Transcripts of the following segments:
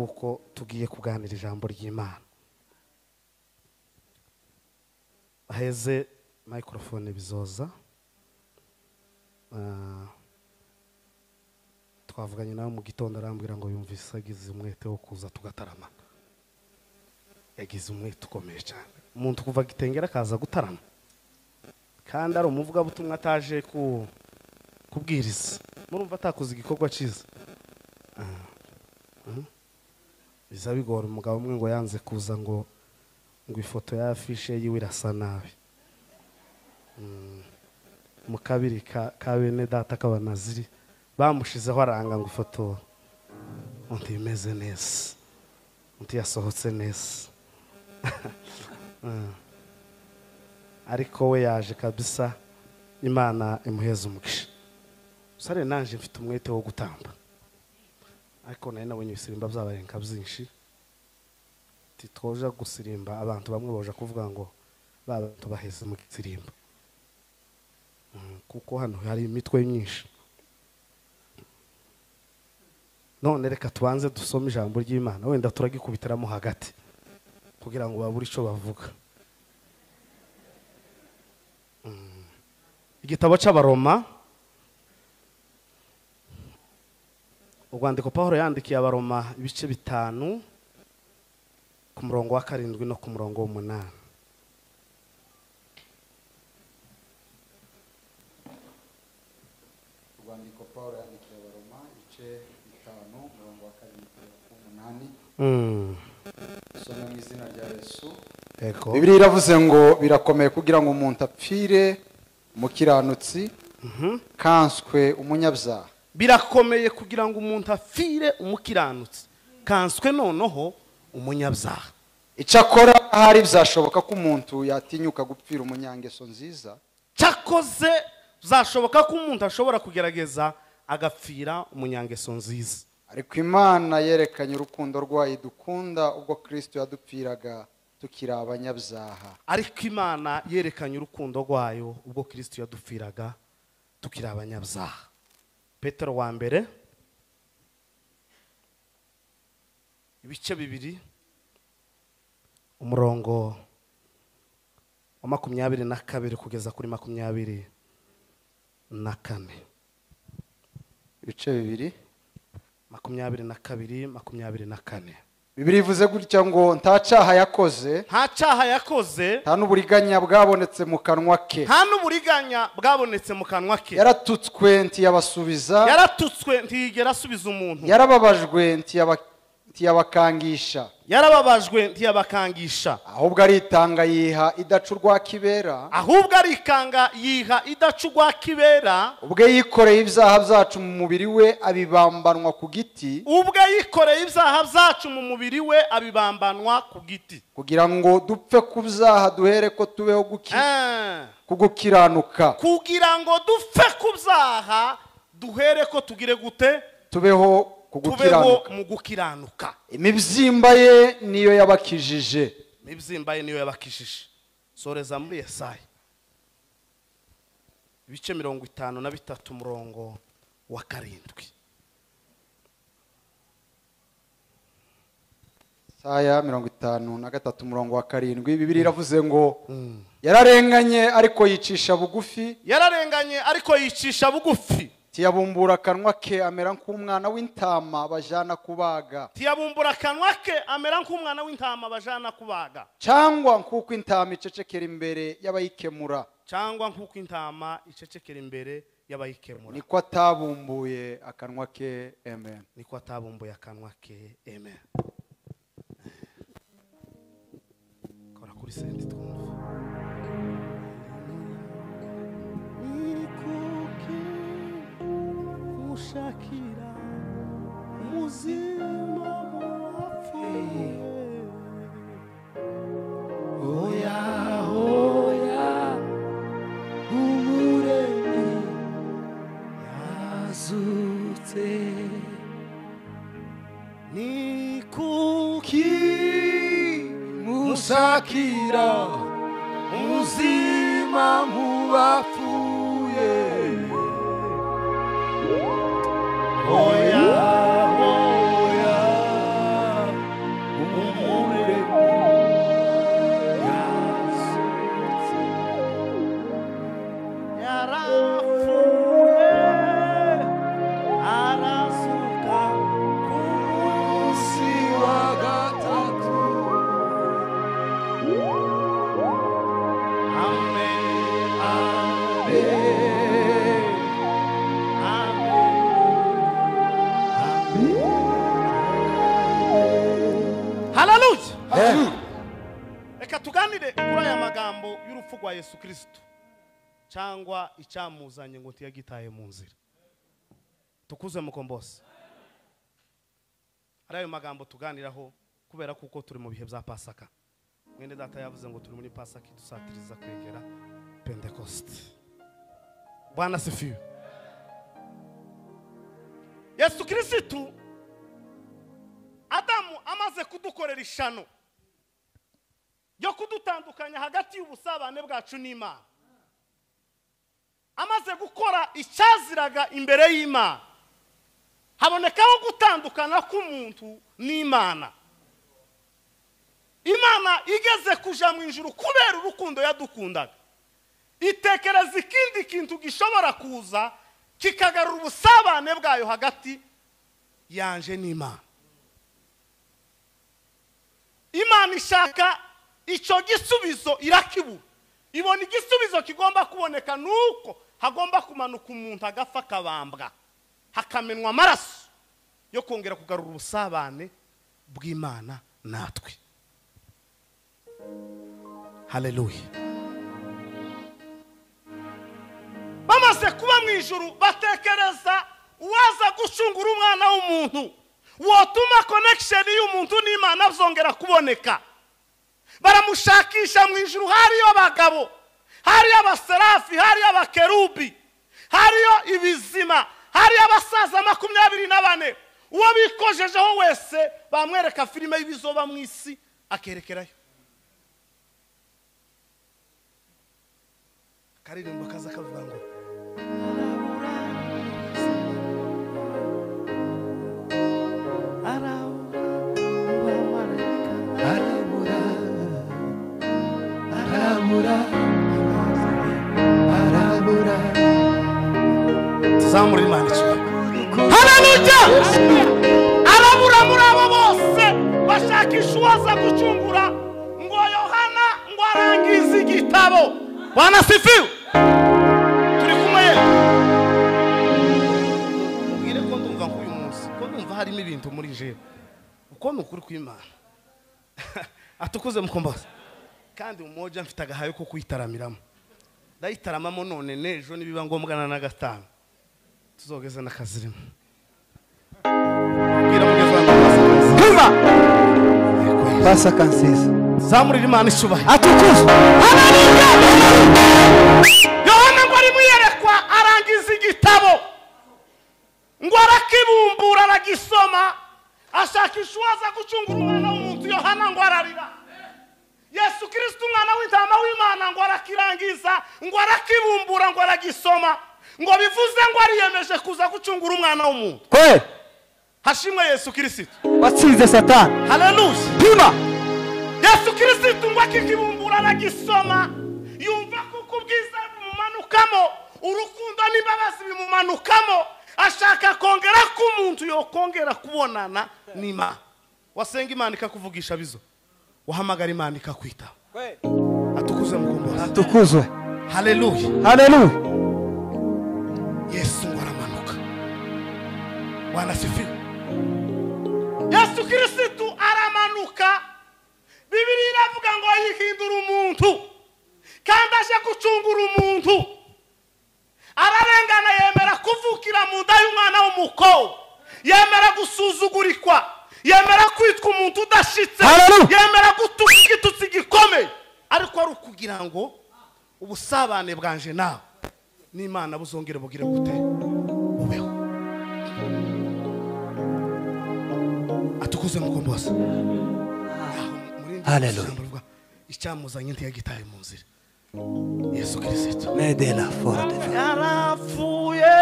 Kuko tugiye kuganira ijambo ry'Imana. Aheze microphone bizoza. Twavuganye nawe mu gitondo arambwira ngo yumvise agize umwete wo kuza tugatarama. Yagize umwete ukomeye cyane. Umuntu kuva gitengera akaza gutarama. Kandi ari umuvuga butumwa ataje ku kubwiriza. Murumva atakoze igikorwa cyiza. Biza bigora umugabo umwe ngo yanze kuza ngo ifoto ya afishe yiwe irasa nabi. Mu kabiri ka bene data k'abanaziri bamushizeho aranga ngo ifoto undi imeze neza, undi yasohotse neza. Ariko we yaje kabisa, Imana imuheza umugisha. Sare nanje mfite umwete wo gutamba, ariko nari nabonye ibisimba byabarenka byinshi. Titwoja gusirimba abantu bamwe boja kuvuga ngo babantu baheze mu gisirimba, kuko hano hari imitwe myinshi. None reka tubanze dusome ijambo ry'Imana, wenda turagikubitiramo hagati kugira ngo babure ico bavuga. Igitabo cy'Abaroma, urwandiko Pawulo yandikiye Abaroma ibice 5 ku murongo wa 7 no ku murongo wa 8. Urwandiko Pawulo yandikiye Abaroma ibice 5 umurongo wa 7 ku 8. Soma mu izina rya Yesu. Ego. Bibiliya iravuze ngo birakomeye kugira ngo umuntu apfire umukiranutsi, kanswe umunyabyaha. Birakomeye kugira ngo umuntu apfire umukiranutsi, kanswe noneho umunyabyaha. Icyakora hari byashoboka ko umuntu yatinyuka gupfira umunyangeso nziza. Cyakoze byashoboka ko umuntu ashobora kugerageza agapfira umunyangeso nziza. Ariko Imana yerekanye urukundo rwayo idukunda ubwo Kristo yadupfiraga tukiri abanyabyaha. Ariko Imana yerekanye urukundo rwayo ubwo Kristo yadupfiraga tukiri abanyabyaha. Petero wa mbere ibice 2 umurongo wa 22 kugeza kuri 24. Ibice 2 22 24. Bibiliya ivuze gutya ngo nta cyaha yakoze, nta cyaha yakoze, nta n'uburiganya bwabonetse mu kanwa ke, nta n'uburiganya bwabonetse mu kanwa ke. Yaratutswe ntiyabasubiza, yaratutswe ntiyigera asubiza umuntu, yarababajwe ntiyabakangisha, yarababajwe ntiyabakangisha, ahubwo aritanga yiha idacurwa kibera, ahubwo arikanga yiha idacurwa kibera. Ubwe yikoreye ibyaha byacu mu mubiri we abibambanwa ku giti, ubwe yikoreye ibyaha byacu mu mubiri we abibambanwa ku giti, kugira ngo dupfe ku byaha duhere ko tubeho gukiranuka, kugira ngo dupfe ku byaha duhere ko tugire gute, tubeho mu gukiranuka. Imibyimba ye niyo yabakijije, imibyimba ye niyo yabakijije. Soreza muri Yesaya ibice 53 umurongo wa 7. Yesaya 53 umurongo wa 7. Bibiliya iravuze ngo yararenganye ariko yicisha bugufi, yararenganye ariko yicisha bugufi, tiyabumbura akanwa ke amera nk'umwana w'intama bajana kubaga, tiyabumbura akanwa ke amera nk'umwana w'intama bajana kubaga, cyangwa nk'uko intama icecekera imbere y'abayikemura, cyangwa nk'uko intama icecekera imbere y'abayikemura, niko atabumbuye akanwa ke. Amen. Niko atabumbuye akanwa ke. Amen. Kora kuri senti twumva. Mushakira muzima muwapfuye, oya oya umuremyi yazutse, ni kuki mushakira muzima muwapfuye, oya oya Yarapfuye arazuka ku munsi wa gatatu. Amen, amen, amen, amen. Hallelujah. Reka tuganire kuri aya magambo y'urupfu rwa Yesu Kristo cyangwa icyamuzanye ngo ntiyagitaye mu nzira. Tukuze mukombozi. Ari ayo magambo tuganiraho kubera kuko turi mu bihe bya Pasaka. Mwene data yavuze ngo turi muri Pasaka idusatiriza kwegera Pentecost. Bwana sifiwe. Yesu Kristo Adamu amaze kudukorera ishano yo kudutandukanya hagati y'ubusabane bwacu n'Imana, amaze gukora icyaziraga imbere y'Imana, habonekaho gutandukana k'umuntu n'Imana. Imana igeze kuja mu ijuru kubera urukundo yadukundaga, itekereza ikindi kintu gishobora kuza kikagarura ubusabane bwayo hagati yanje n'Imana. Imana ishaka icyo gisubizo irakibura. Ibona igisubizo kigomba kuboneka nuko hagomba kumanuka umuntu agapfa akabambwa, hakamenwa amaraso yo kongera kugarura ubusabane bw'Imana natwe. Haleluya. Bamaze kuba mu ijuru batekereza uwaza gucungura umwana w'umuntu wotuma connection y'umuntu n'Imana byongera kuboneka. Baramushakisha mu ijuru, hariyo abagabo, hariyo abaserafi, hariyo abakerubi, hariyo ibizima, hariyo abasaza 24. Uwo bikojejeho wese bamwereka filime y'ibizoba mu isi akerekerayo. Karirimbo kaza kavuga ngo arabura tuzamura Imana icyubahiro. Haleluya. Arabura muri abo bose bashakisha uwaza gucungura, ngo Yohana ngo arangize igitabo. Bwana sifiwe. Turi kumwe. Mubwire ko ndumva nk'uyu munsi, ko ndumva harimo ibintu muri jewe. Uko ni ukuri kw'Imana. Atukuze mukombozi. Kandi umoja mfite agahayo ko kuyitaramiramo. Ndayitaramamo none nejo nibiba ngombwa na gatanu. Tuzogeza nakazirimo. Bwira mugezi wanjye Kiva. Pasaka nziza. Zamurira Imana icyubahiro. Atukuzwe. Haleluya. Yohana ngo ari muyerekwa arangiza igitabo, ngo arakibumbura aragisoma, ashakisha uwaza gucungura umwana w'umuntu. Yohana ngo ararira. Yesu Kristo umwana w'intama w'Imana ngo arakirangiza, ngo arakibumbura, ngo aragisoma, ngo bivuze ngo ariyemeje kuza gucungura umwana w'umuntu. Kwe. Hashimwe Yesu Kristo watsinze Satani. Haleluya. Pima. Yesu Kristo ngo akikibumbura aragisoma, yumva kuko ubwiza bimumanukamo, urukundo n'imbabazi bimumanukamo, ashaka kongera ko umuntu yokongera kubonana n'Imana. Wasenga Imana ikakuvugisha bizo, wahamagara Imana ikakwita. Atukuzwe mukombozi. Atukuzwe. Haleluya. Haleluya. Yesu ngo aramanuka. Bwana sifiwe. Yesu Kristo aramanuka. Bibiliya iravuga ngo yihindura umuntu kandi aje gucungura umuntu. Ararengana, yemera kuvukira mu nda y'umwana w'umukobwa, yemera gusuzugurikwa, yemera kwitwa umuntu udashitse, yemera gutuka igitutsi gikomeye, ariko ari ukugira ngo ubusabane bwanje nawe n'Imana buzongere bugire gute bubeho. Atukuze mukombozi. Haleluya. Icyamuzanye ntiyagitaye mu nzira. Yesu Kristo Medela forte. Yarapfuye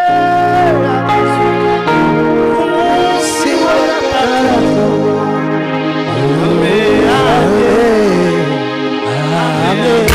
ku munsi wa gatatu. Amen. Amen. Amen.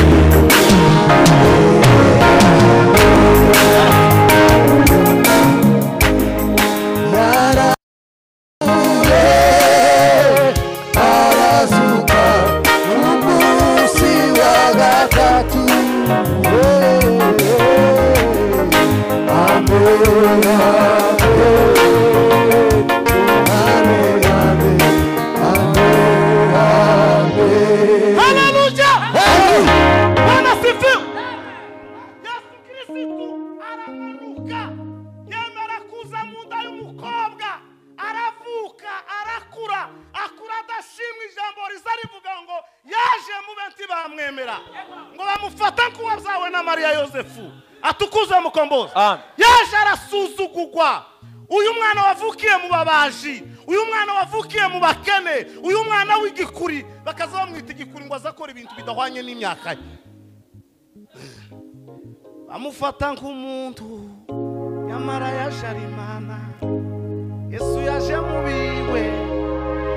Kirisitu aramanuka yemera kuza mu nda y'umukobwa, aravuka, arakura, akura adashimwa. Ijambo riza rivuga ngo yaje mu benti bamwemera, ngo bamufata nk'uwabyawe na Mariya Yosefu. Atukuze mukombozi. Yaje arasuzugurwa. Uyu mwana wavukiye mu babaji, uyu mwana wavukiye mu bakene, uyu mwana w'igikuri, bakaza bamwita igikuri ngo azakora ibintu bidahwanye n'imyaka ye. Bamufata nk'umuntu, nyamara yaje ari Imana. Yesu yaje mu biwe,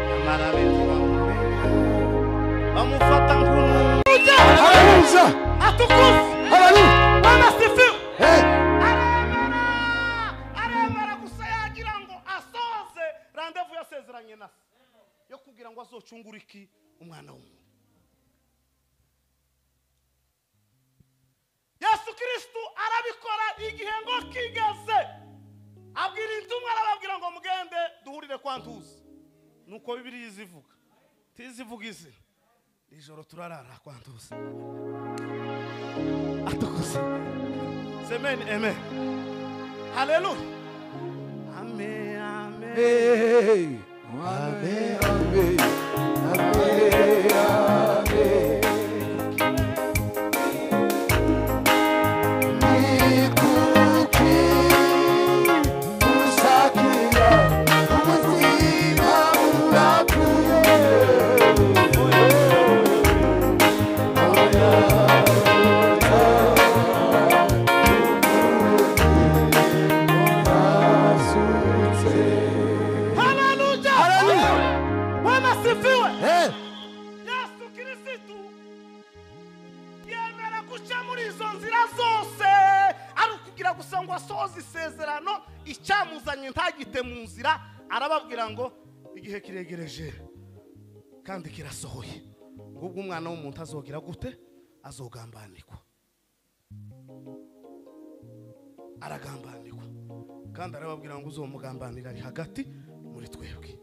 nyamara benshi bamumenya. Bamufata nk'umuntu. Haleluya. Atukuze. Haleluya. Bwana asifiwe. Hey. Aremera gusa yagira ngo asoze randevu yasezeranye na se yo kugira ngo azocungure iki umwana w'umuntu. Yesu Kristo arabikora igihe ngo kigeze, abwira intumwa, arababwira ngo mugende duhurire kwa Ntuzi. Nuko Bibiliya izivuga, tizivuga izina. Nijoro turarara kwa Ntuzi. Atukuze. Amen, amen. Haleluya. Amen, amen. Hey. Amen, amen. Amen, amen. Nikuki usakira ubuzima burakuye. Haleluya. Haleluya. Bwana asifiwe. Hey. Yesu Kirisitu yemera guca muri izo nzira zose ari ukugira gusa ngo asohoze isezerano. Icyamuzanye ntagite mu nzira, arababwira ngo igihe kiregereje kandi kirasohoye, ubwo umwana w'umuntu azogira gute? Azogambanirwa. Aragambanirwa kandi arababwira ngo uzomugambanira ari hagati muri twebwe.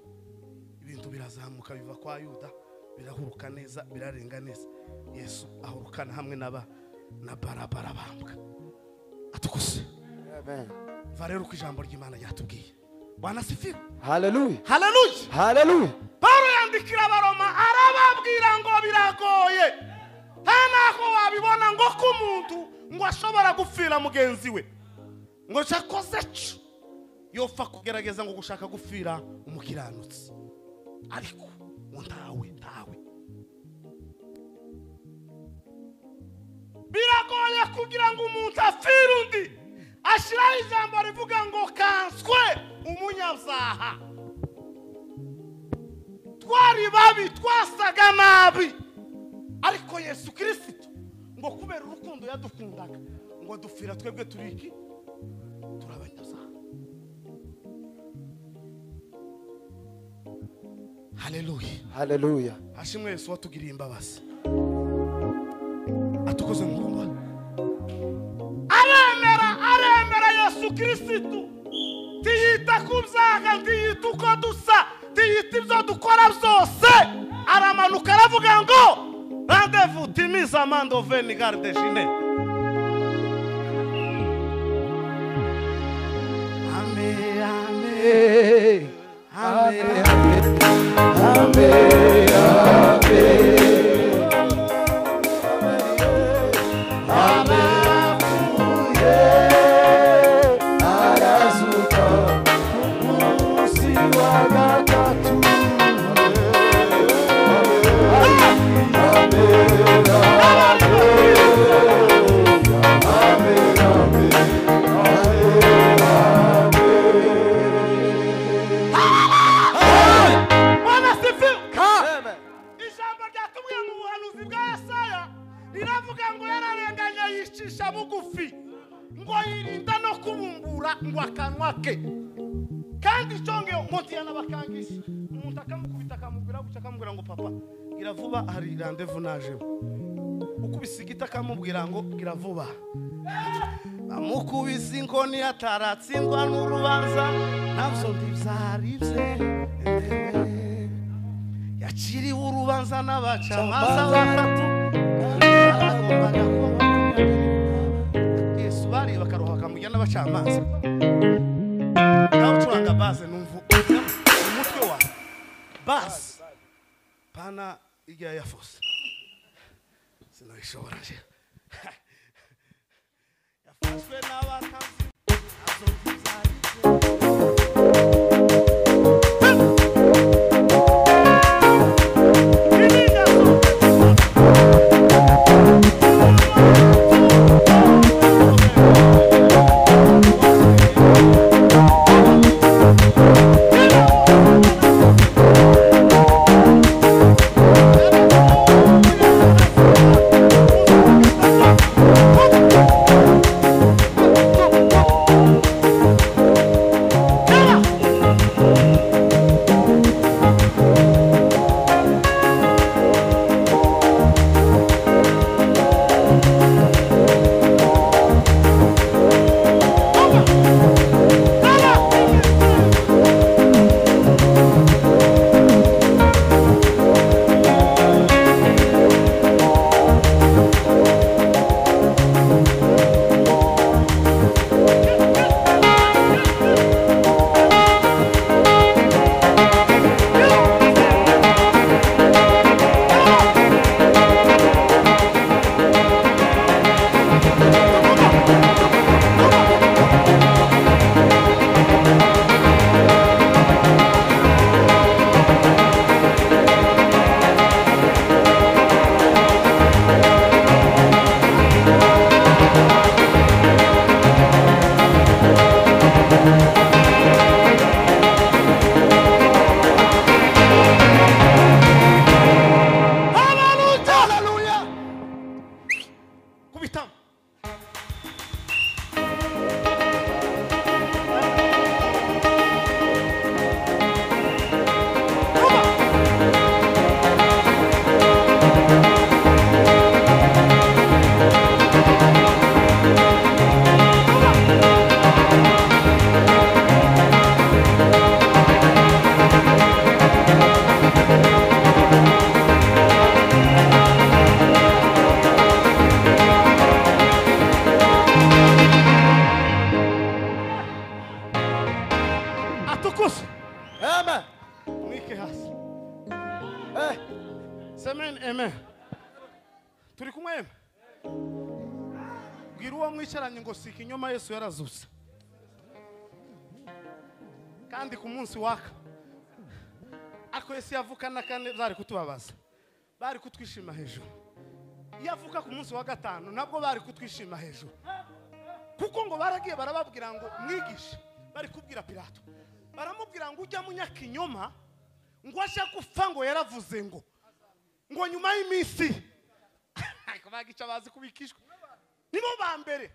Ibintu birazamuka biva kwa Yuda, birahuruka neza, birarenga neza. Yesu ahurukana hamwe n'aba na Barabara bambwa. Atukuse. Amen. Va rero uko ijambo ry'Imana ryatubwiye. Bwana asifiwe. Haleluya. Haleluya. Haleluya. Paulo yandikira Abaroma arababwira ngo biragoye, nta naho wabibona ngo ko umuntu ngo ashobora gupfira mugenzi we, ngo cyakoze cyo yopfa kugerageza ngo gushaka gupfira umukiranutsi, ariko ngo ntawe ntawe. Biragoye kugira ngo umuntu apfire undi. Ashyiraho ijambo rivuga ngo kanswe umunyabyaha. Twari babi, twasaga nabi, ariko Yesu Kristo ngo kubera urukundo yadukundaga ngo dupfira twebwe turi iki? Turi abanyabyaha. Haleluya. Haleluya. Hashimwe Yesu watugiriye imbabazi. Atukoze mukumba. Aremera, aremera Yesu Kristo. Tiyita ku byaha, ntiyita uko dusa, tiyita ibyo dukora byose. Aramanuka aravuga ngo rendez-vous timiza mando veni garde jine. Amen, amen. Hey. Amen. Amen. Amen. Abapfuye arazuka ku munsi wa gatatu. Amen, amen, amen, amen. Bwana asifiwe. Amen. Ijambo ryatubwiye mu buhanuzi bwa Yesaya riravuga ngo yararenganye yicisha bugufi, ngo yirinda no kubumbura ngo akanwa ke. Kandi icyongeyeho ngo ntiyanabakangisha. Umuntu akamukubita akamubwira gutya, akamubwira ngo papa gira vuba hari randevu najemo. Ukubise igiti akamubwira ngo gira vuba. Bamukubise inkoni ataratsindwa n'urubanza, nabyo ntibyari bye. Yaciriwe urubanza n'abacamanza batatu, aragombaga kuba Yesu bari Baragiye bakaroha bakamujya n'abacamanza. Nawe ucuranga base numva umutwe wa base pana ijya ya force. Sinabishobora je. Yafashwe n'abatanzi Ikinyoma Yesu yarazutse kandi ku munsi waka ako Yesu yavuka na kane bari kutubabaza bari kutwishima hejuru yavuka ku munsi wa gatanu nabwo bari kutwishima hejuru kuko ngo baragiye barababwira ngo mwigishe bari kubwira Pilato baramubwira ngo ujya munyakinyoma ngo aje gupfa ngo yaravuze ngo nyuma y'iminsi ariko bagica bazi kubikishwa nibo ba mbere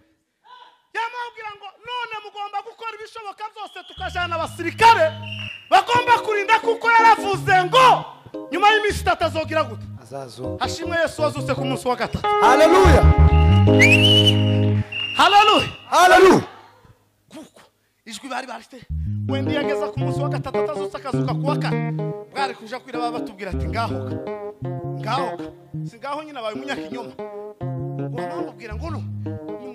yamubwira ngo none mugomba gukora ibishoboka byose tukajana abasirikare bagomba kurinda kuko yaravuze ngo nyuma y'iminsi itatu azogira gute azazuka. Hashimwe Yesu wazutse ku munsi wa gatatu. Haleluya, haleluya, haleluya. Kuko ijwi bari barite wenda yageza ku munsi wa gatatu atazutse akazuka kuwa kane bwari kuja kwira baba batubwira ati ngahoka ngahoka si ngaho nyine abaye umunyakinyoma ngo bamubwira ngo no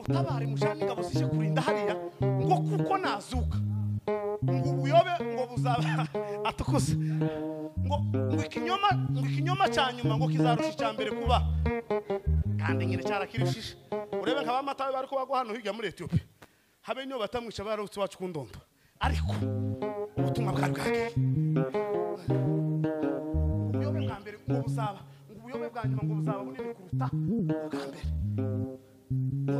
mutabare mushani ngabo zije kurinda hariya ngo kuko nazuka ngo ubuyobe ngo buzaba atukuse ngo ikinyoma cyanyuma ngo kizarusha icyambere kuba kandi nyine cyarakirishije urebe nka bamatawe bari ko bagwa hano hirya muri Ethiopia habe niyo batamwica barutse wacu kundondo ariko ubutumwa bwari bwagiye ubuyobe bwa mbere ngo buzaba ngo ubuyobe bwa nyuma ngo buzaba bunini kuruta ubwa mbere.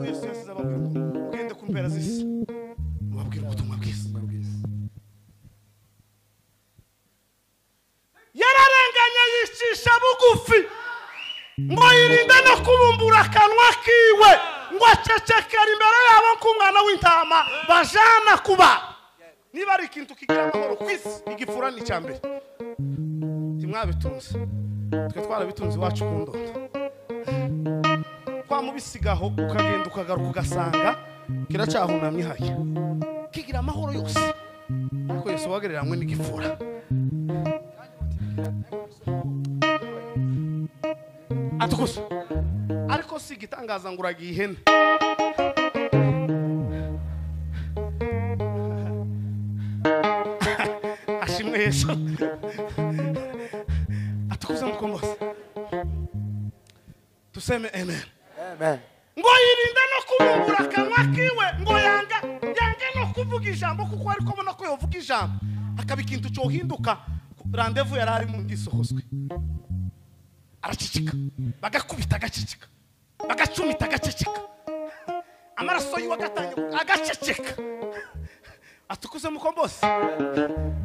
Yesu yasize ababwira ngo ugende ku mpera z'isi mubabwire ubutumwa bwiza. Yararenganye yicisha bugufi ngo yirinde no kubumbura akanwa kiwe ngo acecekere imbere yabo nk'umwana w'intama bajana kuba. Niba ari ikintu kigira amahoro ku isi igifura ni icya mbere. Ntimwabitunze twe twarabitunze iwacu ku ndondo kwamubisigaho ukagenda ukagaruka ugasanga kiracyahunamye haya kigira amahoro yose ariko Yesu wagereranywe n'igifura. Atukusa ariko si igitangaza ngo uragiye ihene Yesu atukuze mukombozi tuseme amen. Amen. Ngo yirinda no kubumbura akanwa kiwe ngo yanga no kuvuga ijambo kuko ariko abona ko yovuga ijambo akaba ikintu cyohinduka. Rendez-vous yari ari mu ndisohozwe aracicika bagakubita agacicika bagacumita agacicika amaraso yiwe agatangira agaceceka. Atukuze mukombozi.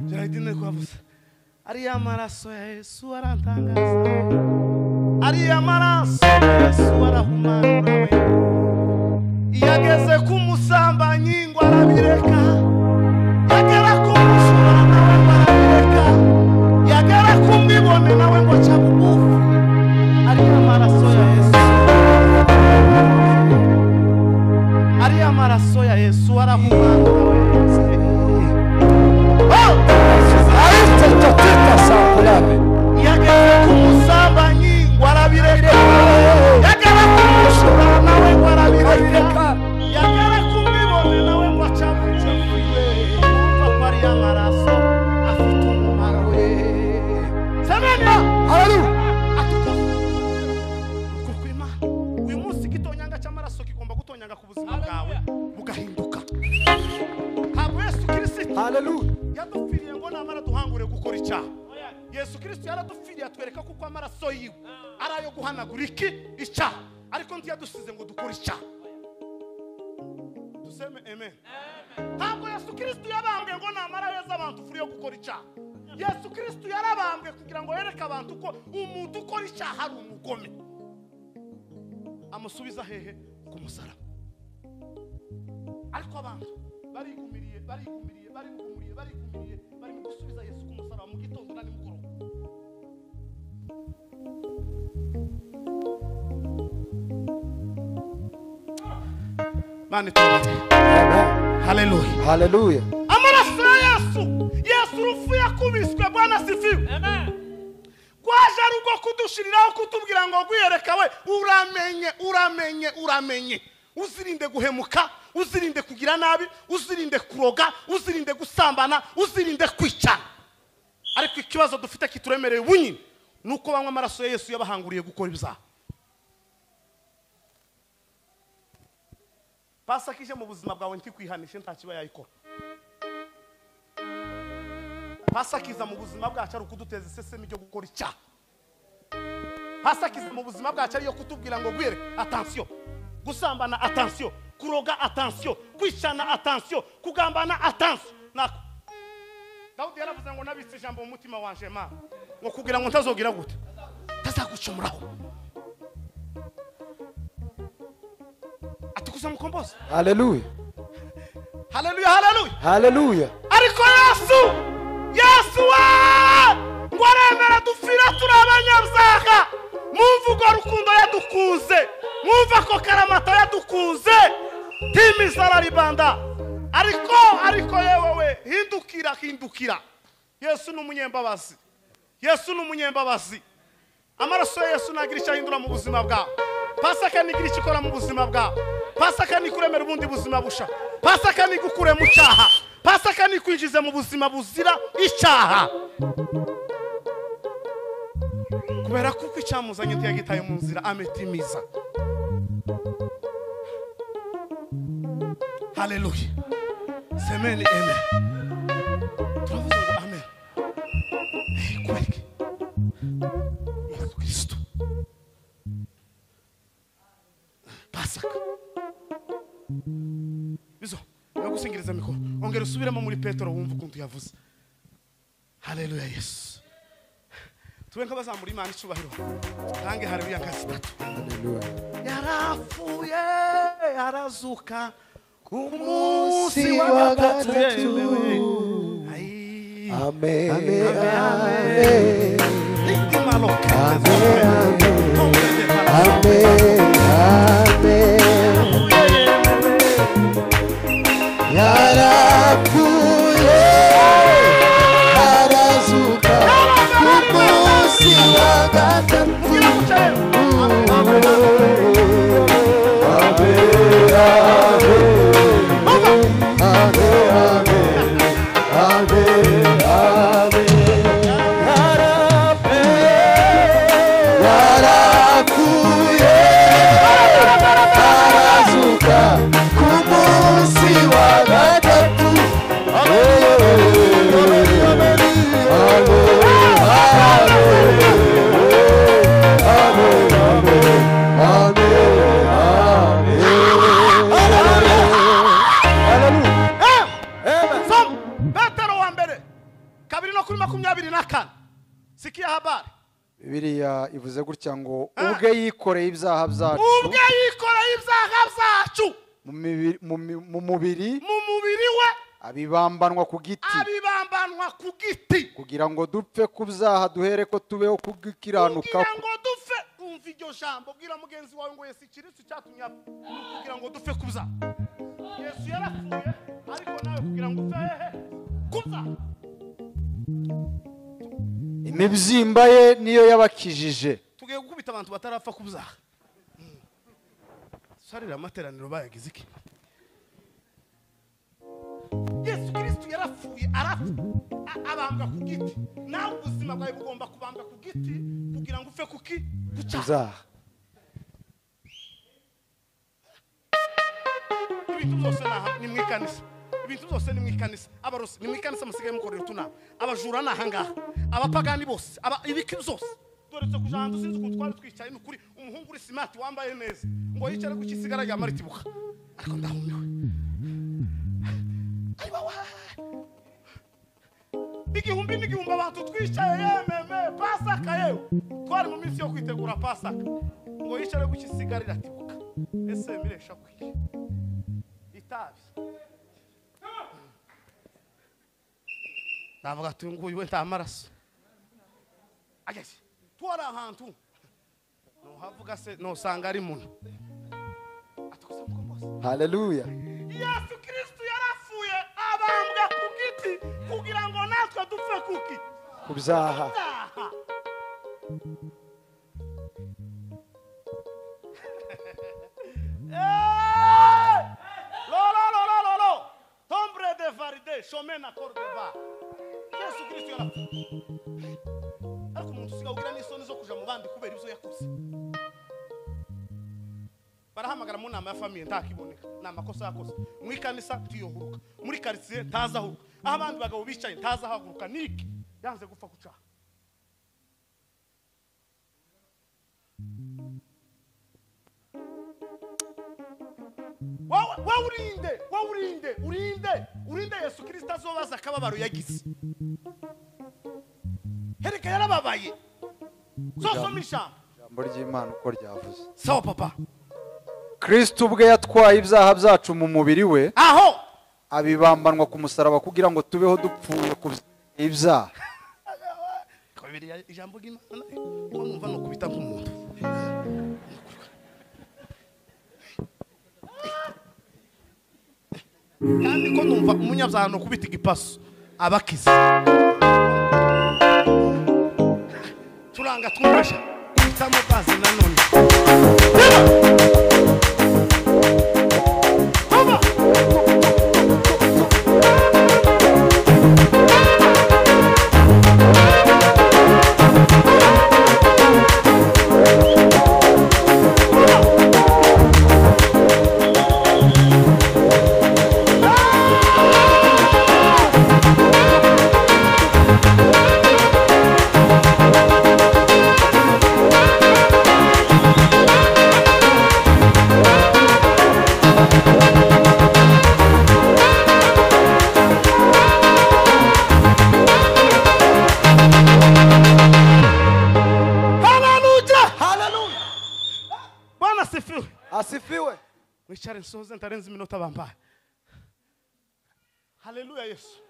Gerardine kwavuze ariya maraso ya Yesu arantangaza, ariya maraso ya Yesu arahumanura we, iyo ageze ku musambanyi ngo arabireka, yagera ku mujura nawe ngo arabireka, yagera ku mwibone nawe ngo aca bugufi. Ariya maraso ya Yesu, ariya maraso ya Yesu arahumanura we. Yageze ku musambanyi ngo arabireka, yagera ku mujura nawe ngo arabireka, yagera ku mwibone nawe ngo aca bugufi. Umva ko ariya maraso afite umumaro we. Semena Haleluya. Atukuze kuko Imana uyu munsi igitonyanga cy'amaraso kigomba gutonyanga ku buzima bwawe bugahinduka. Ntabwo Yesu Kristo Haleluya yadupfiriye ngo namara duhangure gukora icyaha. Yesu Kristo yaradupfiriye atwereka kuko amaraso yiwe ari ayo guhanagura iki icyaha, ariko ntiyadusize ngo dukore icyaha. Tuseme amen. Ntabwo Yesu Kristo yabambwe ngo namara heza abantu furi yo gukora icyaha. Yesu Kristo yarabambwe kugira ngo yereke abantu ko umuntu ukora icyaha ari umugome. Amusubiza hehe? Ku musaraba. Ariko abantu barigumiriye barigumiriye barigumiriye barigumiriye bari mu gusubiza Yesu ku musaraba mu gitondo na nimugoroba. Mani tubareke. Haleluya. Haleluya. Amaraso ya Yesu, Yesu urupfu yakubiswe. Bwana sifiwe. Amen. Kwaje ari ubwo kudushiriraho kutubwira ngo gwiyereka we uramenye uramenye uramenye, uzirinde guhemuka, uzirinde kugira nabi, uzirinde kuroga, uzirinde gusambana, uzirinde kwicana. Ariko ikibazo dufite kituremereye bunyine nuko banywa amaraso ya Yesu yabahanguriye gukora ibyaha. Pasaka ije mu buzima bwawe ntikwihanishe nta kiba yayikora. Pasaka iza mu buzima bwacu ari ukuduteza isesemi ryo gukora icyaha. Pasaka iza mu buzima bwacu ari yo kutubwira ngo gwire attention, gusambana attention, kuroga attention, kwicana attention, kugambana attention. Nako Dawudi yaravuze ngo nabitse ijambo mu mutima wanje Mana ngo kugira ngo ntazogira gute tazagucumuraho. Atukuze mukombozi. Haleluya. Haleluya, haleluya. Haleluya. Ariko Yesu, Yesu we ngo aremera dupfira turi abanyabyaha. Mwumva urwo rukundo yadukunze, mwumva ko karamata yadukunze timisararibanda. Ariko ariko yewe we hindukira hindukira. Yesu ni umunyembabazi. Yesu ni umunyembabazi. Amaraso ya Yesu nagira icyo ahindura mu buzima bwawe. Pasaka nigira icyo ikora mu buzima bwawe. Pasaka nikuremera ubundi buzima busha. Pasaka nigukure mu cyaha. Pasaka nikwinjize mu buzima buzira icyaha. Kubera kuko icyamuzanye ntiyagitaye mu nzira ametimiza. Haleluya. Semeni amen. Turavuze ngo amen. Kubera iki? Yesu Kristo. Pasaka. Bizo, ndagusingiriza mikoro. Ongera usubiremo muri Petero wumva ukuntu yavuze. Haleluya Yesu. Tube nk'abazamura Imana icubahiro. Tange haleluya nka zitatu. Haleluya. Yarapfuye arazuka ku munsi wa gatatu. Ai. Amen. Amen. Amen. Amen. Amen. Yarapfuye arazuka ku munsi wa gatatu. Amen. Amen. Amen. Amen. 24. Sikia habari. Bibiliya ivuze gutya ngo ubwe yikoreye ibyaha byacu. Ubwe yikoreye ibyaha byacu. Mu mubiri. Mu mubiri we. Abibambanwa ku giti. Abibambanwa ku giti. Kugira ngo dupfe ku byaha duhere ko tubeho kugikiranuka. Kugira ngo dupfe, umva iryo jambo, bwira mugenzi wawe ngo Yesu Kristo cyatumye kugira ngo dupfe ku byaha. Yesu yarapfuye ariko nawe kugira ngo upfe hehe? Ku byaha. Imibyimba ye niyo yabakijije. Tugiye gukubita abantu batarapfa ku byaha. Sarira amateraniro bayagize iki? Yesu Kristo yarapfuye arapfa abambwa ku giti. Nawe ubuzima bwawe bugomba kubambwa ku giti kugira ngo upfe kuki? Ku cyaha. Ibintu byose ni mu ikanisa. Ibintu byose ni mu ikanisa. Abarosi ni mu ikanisa musigaye mukorera utunama. Abajura ni ahangaha. Abapagani bose, ibiki byose. Doretse kuja hantu sinzi ukuntu twari twicaye n'ukuri umuhungu uri smart wambaye neza ngo yicare ku kisigara ya maritibuka. Ariko ndahumiwe. Igihumbi n'igihumbi abantu twicaye yememe Pasaka yewe. Twari mu minsi yo kwitegura Pasaka. Ngo yicare ku kisigara iratibuka. Ese miresha kuki? Itabi. Ndavuga ati nguyu we nta maraso. Ageze. Twari ahantu. No havuga se no sanga ari muntu. Atukuza mukombozi. Haleluya. Yesu Kristo yarapfuye abambwa ku giti kugira ngo natwe dupfe kuki? Ku byaha. Lo lo lo lo lo lo. Tombre de varide, chemin à corps de bas. Yesu Kristo yarapfuye. Ariko umuntu usiga ugira n'isoni zo kuja mu bandi kubera ibyo yakoze. Barahamagara mu nama ya famille ntakiboneka. Ni amakosa yakoze. Mu ikanisa tiyohuruka. Muri quartier ntazahuruka. Aho abandi bagabo bicaye ntazahaguruka. Niki yanze gupfa kuca. Wowe urinde, wowe urinde, urinde, urinde Yesu Kristo azobaza akababaro yagize. Hereka yarababaye. Zosoma ijambo. Ijambo ry'Imana uko ryavuze. Sawa papa. Kristo ubwe yatwaye ibyaha byacu mu mubiri we. Aho abibambanwa ku musaraba kugira ngo tubeho dupfuye ku ibyaha. Bibiliya ijambo ry'Imana ko numva no kubita nk'umuntu. Kandi ko numva umunyabyaha no kubita igipaso abakize. Turanga twumvesha kubitamo baze nanone. Asifiwe. Mwicare nsoze ntarenze iminota bambaye. Haleluya Yesu.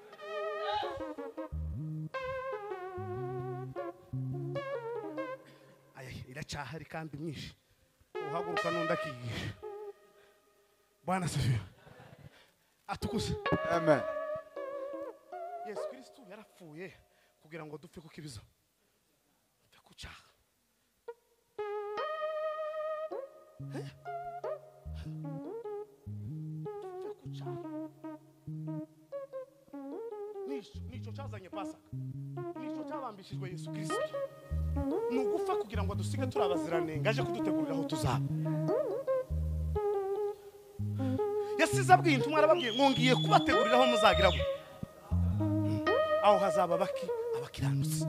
Aya iracyahari kandi myinshi. Uhaguruka n'undi akigisha. Bwana asifiwe. Atukuze. Amen. Yesu Kristo yarapfuye kugira ngo dupfe kukibizo. Dupfe kucyaha. Nico cyazanye Pasaka. Nico cyabambishijwe Yesu Kristo. Ni ugufa kugira ngo dusige turi abaziranenge aje kudutegurira aho tuzaba. Yasize abwiye intumwa arababwiye ngo ngiye kubategurira aho muzagira ngo aho hazaba baki abakiranutsi.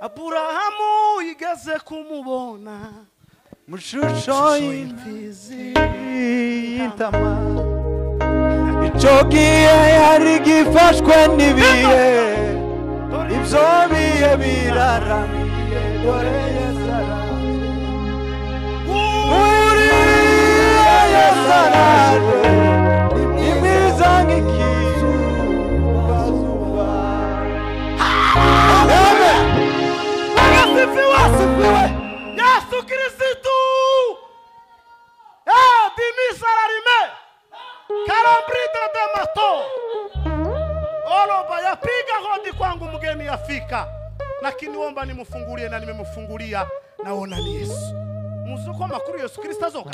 Aburahamu yigeze kumubona mu shusho y'imfizi y'intama. Icyo gihe yari gifashwe n'ibihe, ibyo bihe birarangiye, dore Yesu araje. Uriya Yesu araje, ni mwiza nk'ikizubazuba. Amen. Asifiwe Yesu Kristo. Dimisararime karambrida de mato oloba yapiga hodi kwangu, mgeni yafika, lakini omba nimfungulie na nimemfungulia, naona ni Yesu. Muzuko makuru Yesu Kristo azoka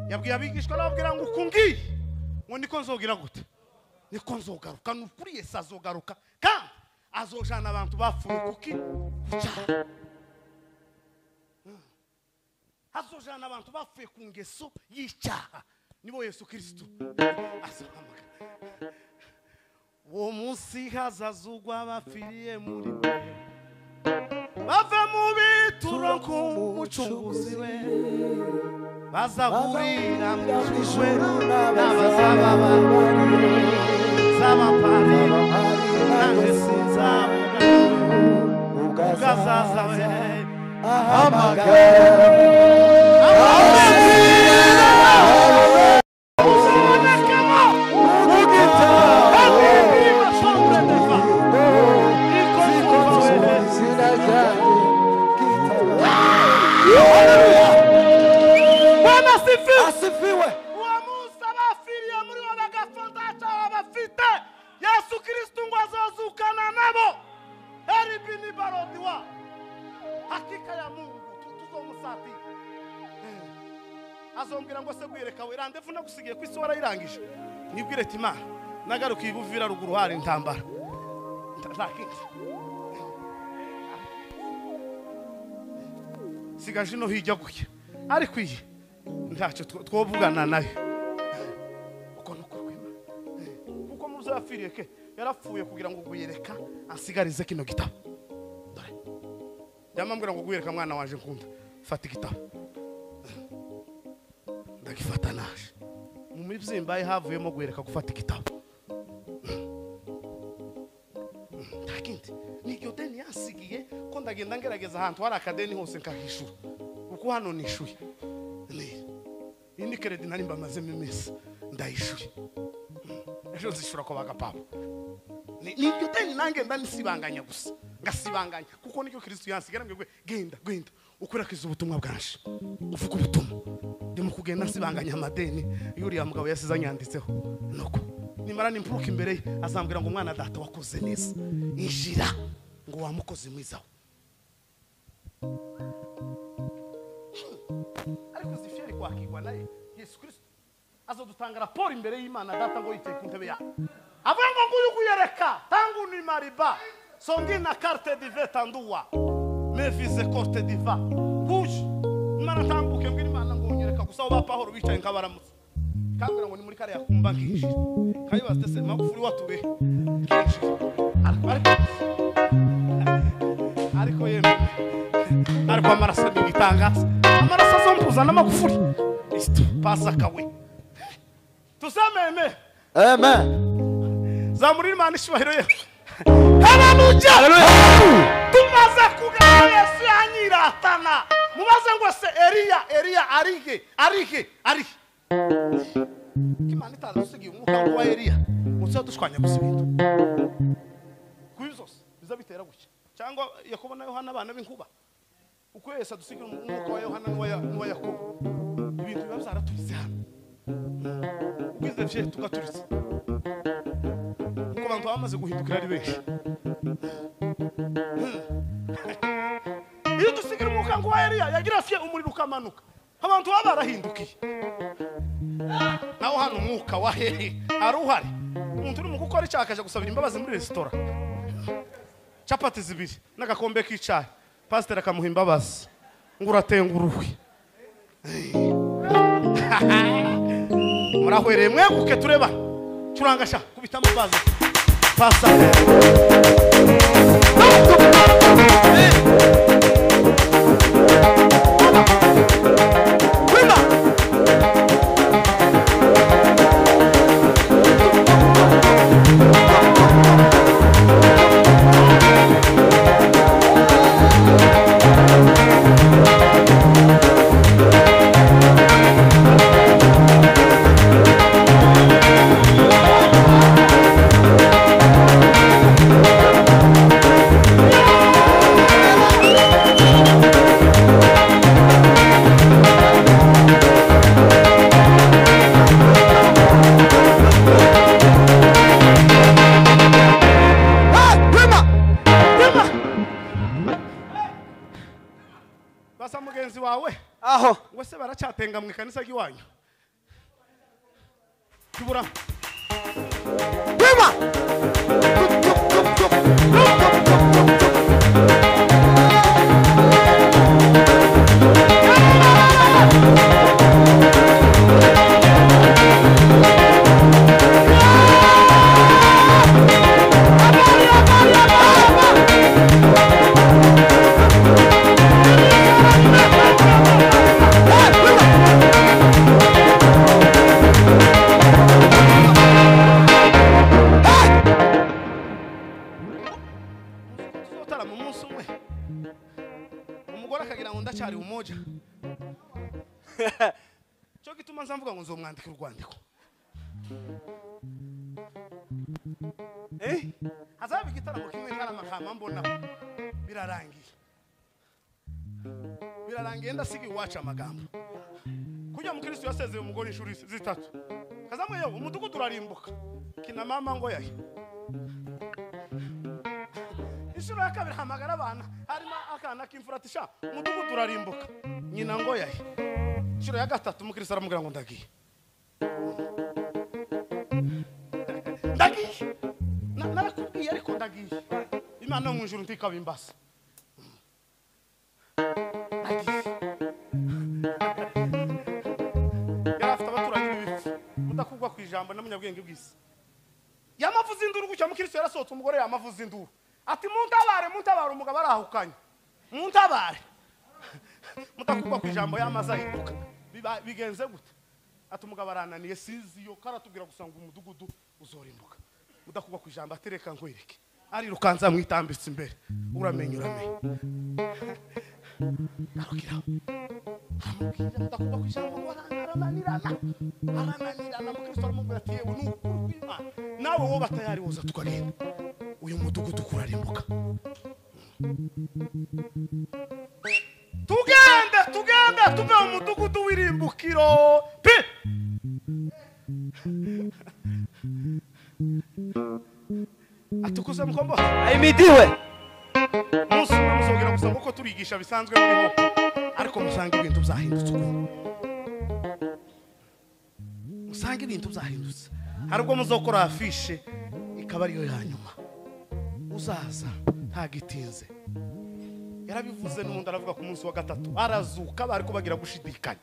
yabwiye abigishwa nababwira ngo ukungi ngo niko nzogira gute, niko nzogaruka. Nukuri Yesu azogaruka kandi azojana abantu bapfuye kuki kucyaha, azojana abantu bapfuye ku ngeso y'icyaha, nibo Yesu Kristo azahamagara. Uwo munsi hazazugwa bapfiriye muri we, bave mu bituro k'umucunguzi we, bazahurira mu ijuru n'abazaba z'abapari, nanjye sinzabuga ukazaza we ahamagara. Asifiwe. Uwo munsi abapfiriye muri bo bagafata icyaha bafite, Yesu Kristo ngo azazukana nabo. Eribini barodiwa hakika ya Mungu tuzomusatira. Azombwira ngo se gwireka we randevu nagusigiye kwisi warayirangije. Nibwire ati Imana nagarukiye ibuvira ruguru hari intambara. Nta kindi. Sigaje no hijya gutya, ariko iyi ntacyo twovugana nayo. Uko nuko kwima, kuko muzafiriye ke yarapfuye kugira ngo guyereka asigarize kino gitabo. Dore yamambwira ngo guyereka mwana wanje nkunda, fata igitabo. Ndagifata naje mu mibyimba ye havuyemo guyereka gufata igitabo. Nta kindi, niryo deni yansigiye ko ndagenda ngerageza ahantu hari akadeni hose nkahishura, kuko hano nishuye. Iyi ni keredi nari mbamazemo iminsi ndayishuye, ejo nzishura ko bagapapa. Niryo deni nange ndanisibanganya gusa, ngasibanganya kuko nicyo Kristo yansigira ngo genda genda ukwirakwiza ubutumwa bwanje, uvuga ubutumwa. Ndimo kugenda nsibanganya amadeni yuriya mugabo yasize anyanditseho. Nuko nimara nimpuruka imbere ye azambwira ngo mwana data wakoze neza, injira ngo wamukoze mwiza. Ariko zifyeri kwakirwa naye Yesu Kristo azodutanga raporo imbere y'Imana data ngo yicaye ku ntebe yawe, avuga ngo nguyu kuyereka tangu ni mariba songina carte dive tanduwa mevise corte diva kuj Imana tambuke mbwira Imana ngo unyereka gusa aho ba Pahoro bicaye nkabaramutse, kambwira ngo ni muri kare yakumba nkinjira kayibaza se Magufuli watube nkinjira, ariko yemwe, ariko amaraso ni igitangaza, amaraso azompuza na Magufuli isto pasa kawe tusameme. Amen. Zamurira Imana ishubahiro ye. Haleluya. Tumaze kugana Yesu yanyiratana. Mubaze ngo se Eliya, Eliya arige, arige, arige. Imana itadusigiye umwuka wa Eliya, muze dushwanya gusa ibintu. Kubi byose biza bitera gutya. Cyangwa Yakobo na Yohana abana b'inkuba. Uko Yesu adusigira umwuka wa Yohana n'uwa Yakobo, ibintu biba byaraturitse hano. Ubwize bye tugaturitse. Kuko abantu bamaze guhindukira ari benshi. Iyo dusigira umwuka ngo wa Eliya yagira fye umuriro ukamanuka, abantu baba barahindukiye. Naho hano umwuka wa hehe ari uhari. Umuntu uri mu gukora icyaha akaja gusabira imbabazi muri resitora, capati zibiri n'agakombe k'icayi, pasiteri akamuha imbabazi ngo uratenguruwe. Murahwereye mweguke tureba curangasha kubita amabazi pasa. Wima. Aho wese baracyatenga mu ikanisa ry'iwanyu kibura Pima cyo gituma nzamvuga ngo nzomwandika urwandiko hazaba igitaramo kimwe nkarama mbona birarangiye ndasiga iwacu amagambo kujya mu Kristo yasezeye umugore inshuro zitatu kazamwe yo umudugudu urarimbuka kina mama ngo yahe inshuro ya kabiri hamagara abana harimo akana k'imfura ati sha umudugudu urarimbuka nyina ngo yahe inshuro ya gatatu umukristo aramubwira ngo ndagiye narakubwiye ariko ndagiye Imana mu ijuru ntikabimbasa ndagiye yari afite abaturanyi b'ibipfu mudakugwa ku ijambo n'umunyabwenge bw'isi yamavuze induru gutya umukristo yarasohotse umugore yamavuze induru ati muntabare muntabare umugabo arahukanye muntabare mutakugwa ku ijambo yamaze ahinduka bigenze gute ati umugabo arananiye sinzi yo karatubwira gusa ngo umudugudu uzorimbuka mudakugwa ku ijambo atereka nkwereke arirukanza mwitambitse imbere uramenye garukira amubwira mudakugwa ku ijambo ngo arananirana mukristo aramubwira ati yewe ni ukuri kw'Imana nawe wowe batayari woza tukagenda uyu mudugudu kurarimbuka tugende tuve mu mudugudu w'irimbukiro pe atukuze mukombo Ahimidiwe umunsi umwe muzongera gusa kuko turigisha bisanzwe muriho ariko musanga ibintu byahindutse uko musanga ibintu byahindutse hari ubwo muzokora afishe ikaba ariyo ya nyuma uzaza ntagitinze yarabivuze n'undi aravuga ku munsi wa gatatu arazuka bari kubagira gushidikanya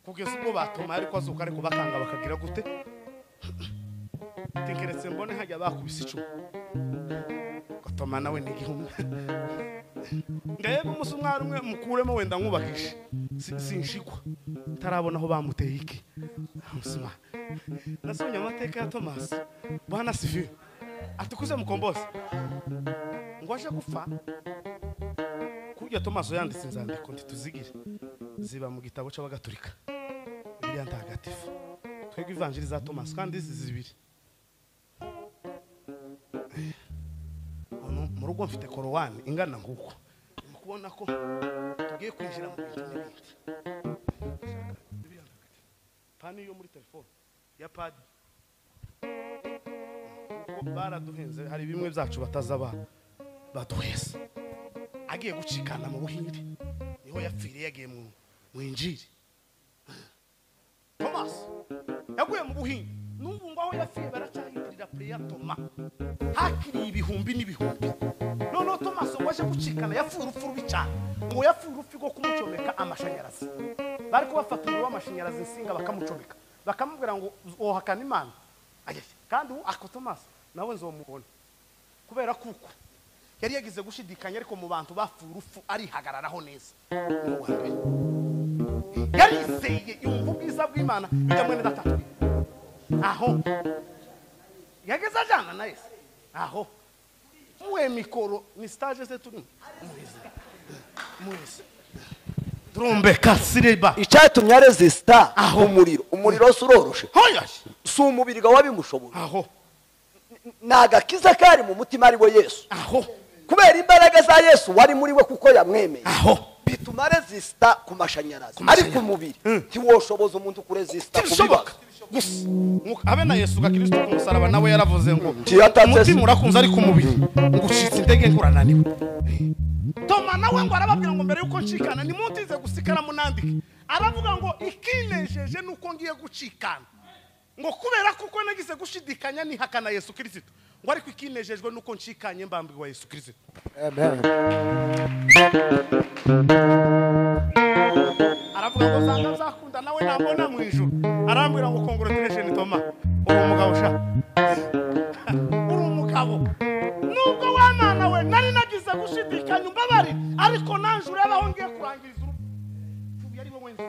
kugeza ubwo batoma ariko azuka ariko bakanga bakagira gute tekeretse mbone hajya bakubise icumu gatoma nawe ni igihumbi ndebe umusumwari umwe mukuremo wenda nkubakishe sinshikwa ntarabona aho bamuteye iki umusuma nasomye amateka ya Thomas bwana sifi atukuze mukombozi ngo aje gupfa kurya Thomas yanditse inzandiko ntituzigire ziba mu gitabo cy'abagatolika Bibiliya ntagatifu twebwe ivanjiri za Thomas kandi izi zibiri mu rugo mfite korowani ingana nguko mu kubona ko tugiye kwinjira mu bintu n'ibindi pani yo muri telefone ya padi kuko baraduhenze hari bimwe byacu batazaba baduheza agiye gucikana mu Buhinde niho yapfiriye yagiye mu injiri Thomas yaguye mu Buhinde n'ubu ngo aho yapfiriye baracyahitirira Priya Toma hakiriye ibihumbi n'ibihumbi noneho Thomas ngo aje gucikana yapfuye urupfu rubi cyane ngo yapfuye urupfu rwo kumucomeka amashanyarazi bari kubafata umuriro w'amashanyarazi insinga bakamucomeka bakamubwira ngo wohakana Imana kandi ubu ako Thomas nawe nzomubona kubera kuko yari yagize gushidikanya ariko mu bantu bapfuye urupfu arihagararaho neza yarizeye yumva ubwiza bw'Imana bijya mwene data aho yageze ajana na Yesu aho muwe mikoro ni stage se turi muweze trombe kasireba icyatumye aresista umuriro suroroshe si umubiri wabimushoboye aho nagakiza kari mu mutima ari we Yesu aho kubera imbaraga za Yesu wari muri we kuko yamwemeye aho bituma resista ku mashanyarazi ariko umubiri ntiwoshoboza umuntu kuresista kubibaka gusa abe na Yesu ga Kristo ku musaraba nawe yaravuze ngo umutima urakunze ariko umubiri ngo ucitse intege nkurananiwe Toma nawe ngo arababwira ngo mbere yuko nshikana nimuntize gusikara munandike. Aravuga ngo ikinejeje nuko ngiye gucikana. Ngo kubera kuko nagize gushidikanya nihakana Yesu Kristo. Ngo ariko ikinejejwe nuko nshikanye mbambirwa Yesu Kristo. Amen. Aravuga ngo zanga nzakunda nawe nambona mu ijuru. Arambwira ngo congratulations Toma. Uri umugabo sha. Uri umugabo. Nubwo wamana we nari nagize gushidikanya umbabari ariko nanje urabaho ngiye kurangiriza urupfu. Yari wowe nzi.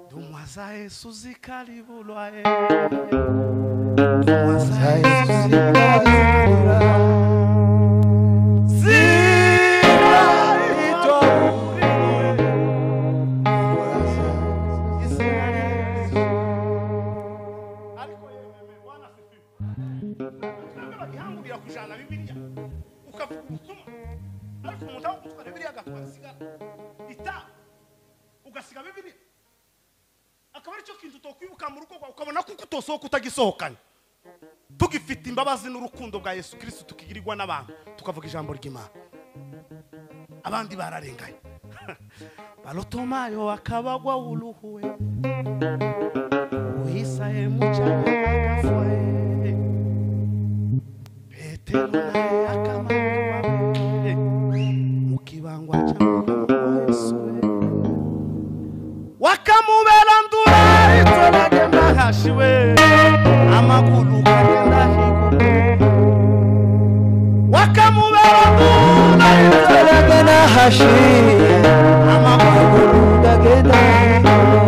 Dumwaza Yesu zikalibulwa e. Dumwaza Yesu zikalibulwa. Kutagisohokanye tugifite imbabazi n'urukundo bwa Yesu Kristo tukigirirwa n'abantu tukavuga ijambo ry'Imana abandi bararenganye balotomayo akabagwa uluhuwe uhisaye muchana akafwe Petero naye akamakwa mukibangwa cha Yesu wakamubera ndura itolagenda hashiwe amaguru kagenda higuru wakamubera ndura itolagenda hashiwe amaguru kagenda higuru.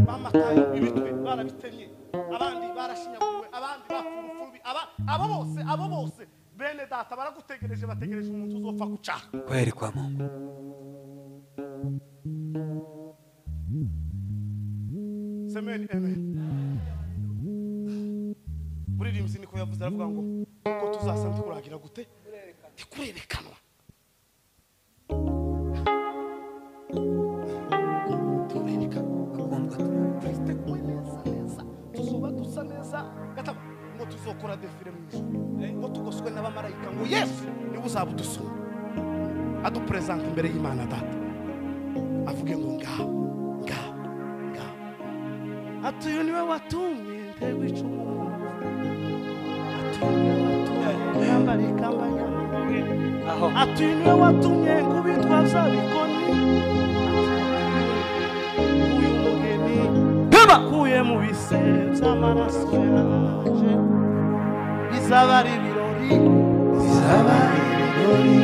Bamatayo ibitwe barabitemye abandi barashinyaguwe abandi bapfurufubi abo bose bene data baragutegereje bategereje umuntu uzopfa gucaha kweri kwa Mungu. Semeni amen. Muri rimzi niko yavuze aravuga ngo ko tuzasa ndikuragira gute tikurerekanwa turerekanwa twiteguye neza neza tuzoba dusa neza gataba ngo tuzokora defile mu ijuru ngo tugoswe n'abamarayika ngo Yesu niwe uzabudusura adupresente imbere y'Imana data avuge ngo ngaho ngaho ngaho atuyu niwe watumye ntegwa icumu atuyu niwe watumye nambara ikamba nyamubiri atuyu niwe watumye nkubitwa bya bikoni uyu mugeni kuye mu bise by'amaraso yanje bizaba ari ibirori bizaba ari ibirori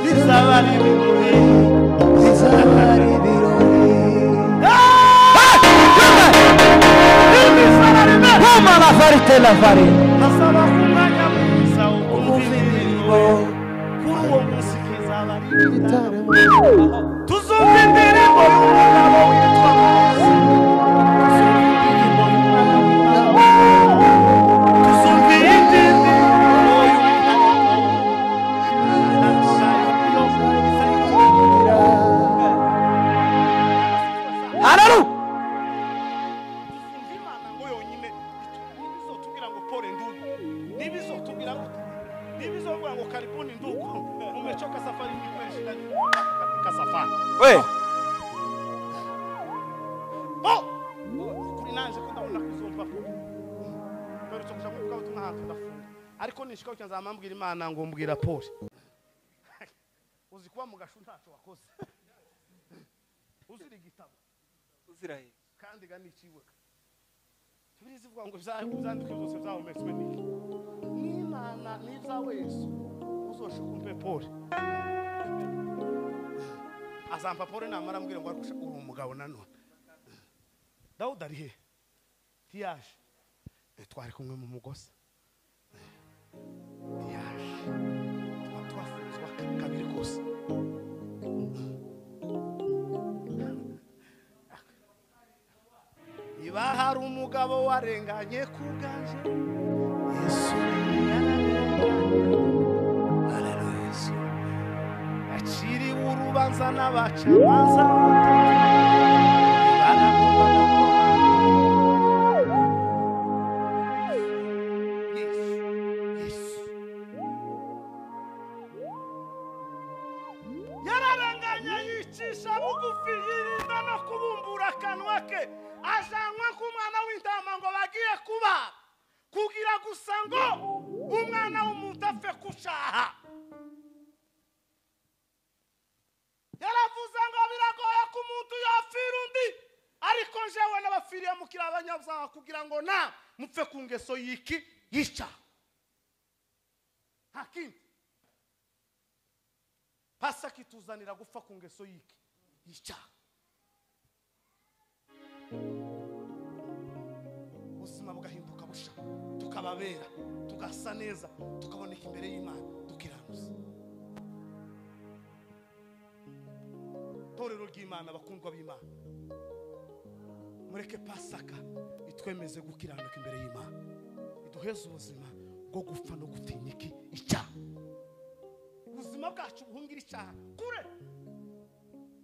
bizaba ari ibirori bizaba ari ibirori. Kuma la farite la fare. Nasaba kumwanya mwiza ukumva indirimbo kuri uwo munsi kizaba ari igitaramo tuzumva indirimbo y'umugabo witwa Mose tuzumva indirimbo y'umwana w'Imana tuzumva indirimbo y'umugabo Haleluya. We. Oh! Kuri nanje ko ndabona kuzumva ko. Pero cyo kuvuga ubutumwa hantu ndafunga. Ariko nishika cyo nzamambwira Imana ngo mbwira Paul. Uzi kuba mu gashu ntaco wakoze. Uzira igitabo. Uzira he? Kandi ga niciwe. Bibiliya ivuga ngo ibyanditswe byose byahumetswe n'iki? N'Imana n'ibyawe Yesu. Uzoshuka umpe Paul. Azampa Paul namara ambwira ngo ariko uri umugabo nanone. Dawudi ari he? Tiyaje. Twari kumwe mu mugozi. Tiyaje. Twafunzwa kabiri kose. Iba hari umugabo warenganye ku bwanje Yesu yararenganye. Haleluya Yesu. Aciriwe urubanza n'abacamanza batatu. Yararenganye yicisha bugufi, yirinda no kubumbura akanwa ke, ajanwa nk'umwana w'intama ngo bagiye kuba kugira gusa ngo umwana w'umuntu apfe kushaha. Yaravuze ngo biragoye ko umuntu yapfira undi, ariko jewe n'abapfiriye mukiri abanyabyaha kugira ngo na mupfe ku ngeso yiki yica. Nta kindi. Pasaka ituzanira gupfa ku ngeso yiki yica. Ubuzima bugahinduka busha, tukababera, tugasa neza, tukaboneka imbere y'Imana tukiranuza. Torero ry'Imana, bakundwa b'Imana, mureke Pasaka itwemeze gukiranuka imbere y'Imana, iduheze ubuzima bwo gupfa no gutinya iki icyaha. Ubuzima bwacu buhungira icyaha kure.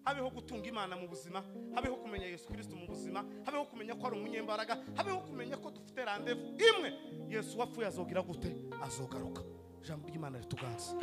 Habeho gutunga Imana mu buzima, habeho kumenya Yesu Kristo mu buzima, habeho kumenya ko ari umunyembaraga, habeho kumenya ko dufite rendez-vous imwe. Yesu wapfuye azogira gute? Azogaruka. Ijambo ry'Imana rituganze.